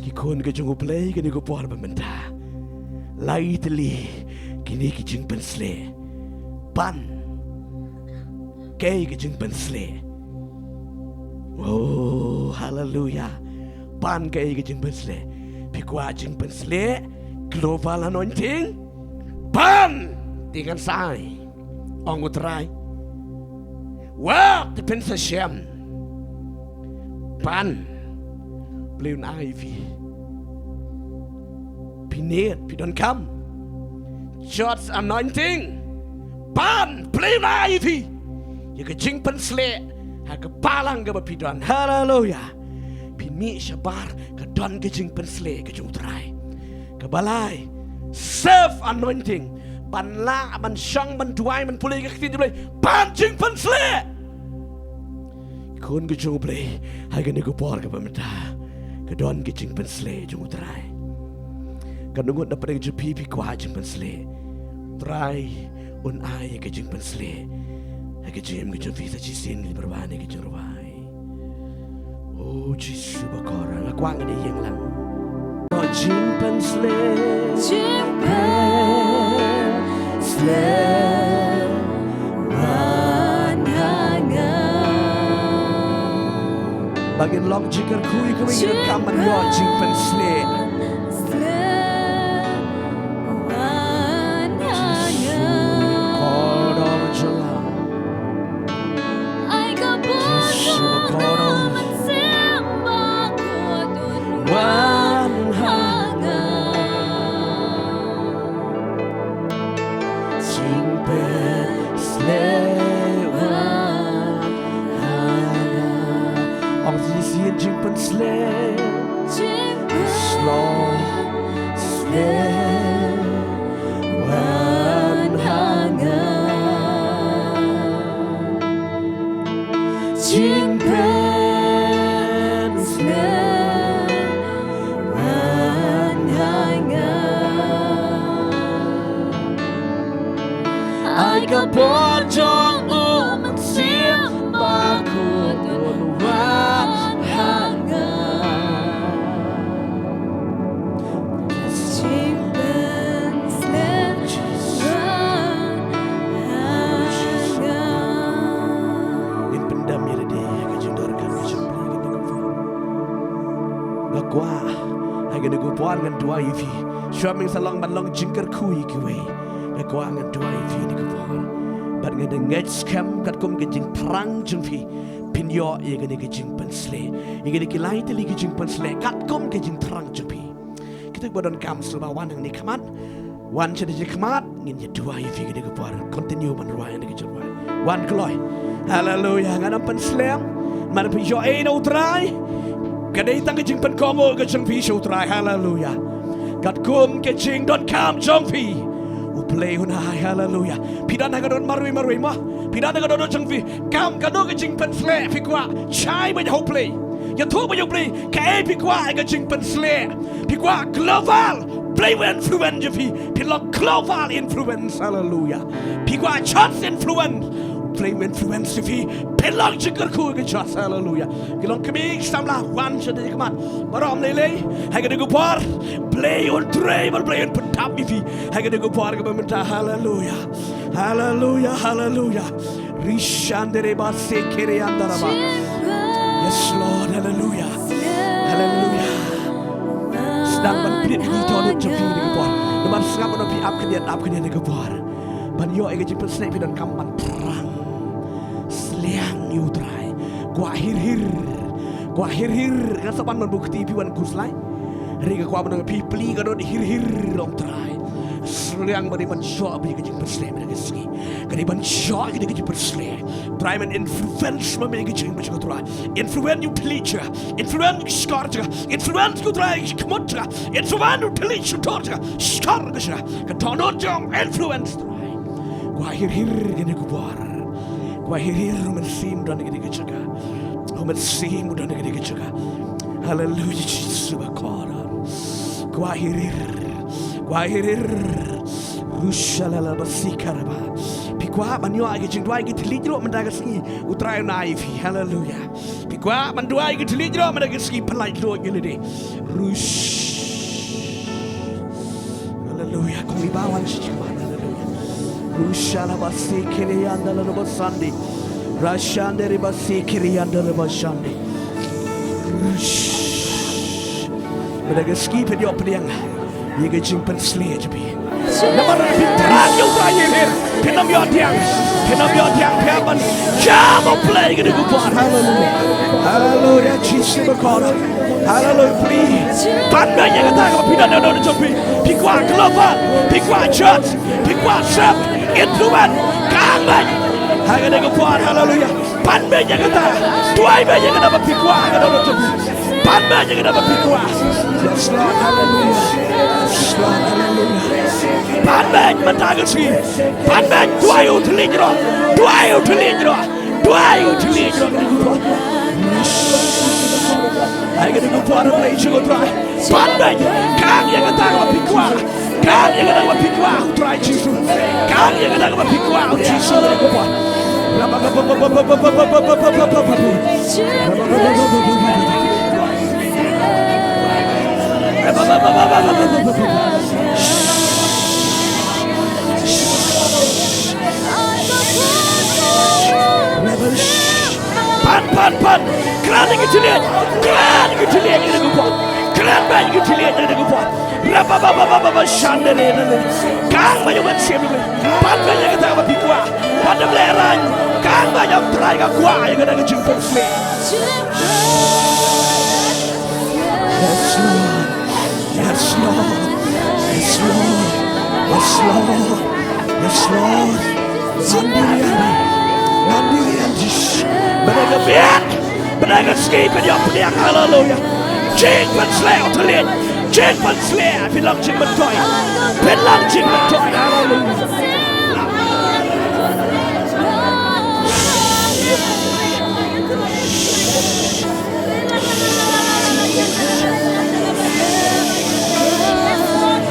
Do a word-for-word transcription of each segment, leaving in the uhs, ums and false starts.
Ki khun ka jong U Blei kane ka por ba mynta, lai tylli kine ki jingpynshlur. Pan kaei ka jingpynshlur? Oh, haleluya. Pan kaei ka jingpynshlur? Phi kwah jingpynshlur, global anointing? Pan, te ngan sa ai, ong U Trai. Wat phin sa shem. Pan, Blei un ai ïa phi. Phi need, phi donkam. Just anointing. Pan, Blei un ai ïa phi ïa ka jingpynshlur ha ka balang kaba phi don. Haleluya. Phi mih shabar, ka don ka jingpynshlur ka jong U Trai. Kaba lai, self anointing. Ban lah, ban shong, ban duwai, ban pule ka ktien U Blei. Pan jingpynshlur. Khun ka jong U Blei, ha kane ka por kaba mynta, ka don ka jingpynshlur jong U Trai. Katno ngut na pdeng jong phi phi kwah jingpynshlur? U Trai un ai ka jingpynshlur ha ka jingim ka jong phi. Sa shisien ngin pyrshang ïa ka jingrwai. O Jisu bakhuid, nga kwah ngin ïeng lang. Jingpynshlur, jingpynshlur wan ha nga. Ba ngin long jingkyrkhu ïa kawei, ngin kam ban ïoh jingpynshlur. Wan ha nga. Jisu bakhuid. Ai ka bor jong U Mynsiem Bakhuid un wan ha nga. Jingpynshlur wan ha nga. Ong shisien, jingpynshlur. Jingpynshlur wan ha nga. Jingpynshlur wan ha nga. Ai ka bor jong U Mynsiem Bakhuid un wan ha nga. Jingpynshlur wan ha nga. Ngin pyndem ïa lade ha ka jingdonkam ka jong U Blei kane ka por. Nga kwah ha kane ka por ngan duwai ïa phi. Shuwa ba ngin sa long ban long jingkyrkhu ïa kiwei, nga kwah ngan duwai ïa phi ha kane ka por. Bad ngan da ngeit skhem katkum ka jingthrang jong phi, phin ïoh ïa kane ka jingpynshlur. Ïa kine ki lai tylli ki jingpynshlur katkum ka jingthrang jong phi. Kita kiba donkam sngewbha wan hangne khmat. Wan sha kane khmat, ngin ïa duwai ïa phi kane ka por. Continue ban rwai kane ka jingrwai. Wan kloi. Haleluya. Ngan ym pynslem. Namar phi ïoh ei na U Trai, ka dei tang ka jingpynkohnguh ka jong phi sha U Trai. Haleluya. Katkum ka jingdonkam jong phi, U Blei un ai. Haleluya. Phi don ha ka dohnud marwei marwei mo. Phi don ha ka dohnud jong phi. Kam kano ka jingpynshlur phi kwah, shai beit ha U Blei. Ïathuh beit ïa U Blei kaei phi kwah ha ka jingpynshlur. Phi kwah global, Blei un influence ïa phi, phin long global influence. Haleluya. Phi kwah church influence, Blei un influence ïa phi, phin long jingkyrkhu ka church. Haleluya. Ki long kmie ki samla, wan sha kane khmat. Baroh ym lei lei ha kane ka por. Blei un trei bad Blei un pyndap ïa phi ha kane ka por kaba mynta. Haleluya. Haleluya, haleluya. Rishandere ba sekere andaraba. Yes, Lord, haleluya. Haleluya. Sdang ban pynïaid ïa ki dohnud jong phi ha kane ka por. Namar sngap ba phi ap khyndiat, ap khyndiat ha kane ka por. Ban ïoh ïa ka jingpynshlur phi donkam ban thrang sliang ïa U Trai. Kwah hir hir. Kwah hir hir. Ngan sa wan ban buh kti ïa phi wan khuslai. Hynrei nga kwah ban ong ïa phi, plie ka dohnud hir hir ïa U Trai. Sliang ba dei ban shoh ïa ka jingpynshlur mynta ka sngi. Ka dei ban shoh ïa ka jingpynshlur. Trai men influence ma me ïa ka jingpynshlur Trai. Influence ïa u thylliej jong ka. Influence ïa u shkor jong ka. Influence ïa U Trai ïa ka jingkhmut jong ka. Influence ïa u thylliej shyntur jong ka. Shkor jong ka. Ka dohnud jong influence Trai. Kwah hir hir kane ka por. Kwah hir hir U Mynsiem don ha kane ka jaka. U Mynsiem don ha kane ka jaka. Haleluya, Jisu bakhuid. Kwah hir hir. Kwah hir hir. Rushalala basikaraba. Phi kwah ban ïoh ïa ka jingduwai ïa ki thylliej ruh mynta ka sngi, U Trai un ai ïa phi. Haleluya. Phi kwah ban duwai ïa ki thylliej ruh mynta ka sngi, pyllait lut ïa lade. Rush. Hallelujah. Kong iba wan shi chiman. Hallelujah. Rushala basi kiri anda la roba sandi. Rashande riba si kiri anda riba shandi. Rush. Bada ka ski pynïoh pdiang. Ïa ka jingpynshlur jong phi. Namar phi thrang ïa u Trai ïa phi. Phin ym ïoh pdiang. Phin ym ïoh pdiang phi ban jam u Blei ïa kane ka por. Hallelujah. Hallelujah. Jisu ba kor. Hallelujah. Phi pan beit ïa kata kaba phi don ha dohnud jong phi. Phi kwah global. Phi kwah church. Phi kwah sep. Instrument. Kang beit. Ha kane ka por. Hallelujah. Pan beit ïa kata. Duwai beit ïa kata ba phi kwah ha ka dohnud jong phi. Pan beit ïa kata ba phi kwah. Yes, Lord, hallelujah. Yes, Lord, hallelujah. Pan beit mynta ka sngi. Pan beit, duwai u thylliej roh. Duwai u thylliej roh. Duwai u thylliej roh. Yes. Ai ka dei ka por ba ïa u Trai. Pan beit. Kang ïa kata kaba phi kwah. Kang ïa kata kaba phi kwah, u Trai Jisu. Kang ïa kata kaba phi kwah, u Jisu. Pan, pan, pan. Kren ïa ki thylliej. Kren ïa ki thylliej ïa kane ka por. Kren beit ïa ki thylliej ïa kane ka por. Rabababababa shandere nane. Kang beit ïa u Mynsiem. Pan beit ïa kata kaba phi kwah. Pan da Blei rang. Kang beit ïa u Trai ka kwah ïa kata ka jingpynshlur. Yes, Lord. Yes, Lord. Yes, Lord. Yes, Lord. Yes, Lord. Ngan dirian. Ngan dirian, Jisu. Bad ka biang. Bad ka sngi phin ïoh pdiang. Hallelujah. Jingpynshlur u thylliej. Jingpynshlur. Phin long jingmyntoi. Phin long jingmyntoi. Hallelujah.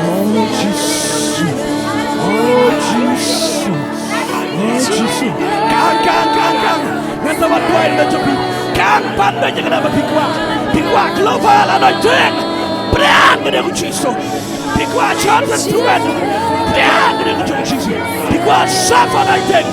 Oh, Jisu. Oh, Jisu. Oh, Jisu. Kang, kang, kang, kang. Ngan sa wan duwai na jong phi. Kang, pan beit ïa kata ba phi kwah. Phi kwah global anointing. Pdiang ka dei u Jisu. Phi kwah church and truth. Pdiang ka dei u Jisu. Phi kwah self anointing.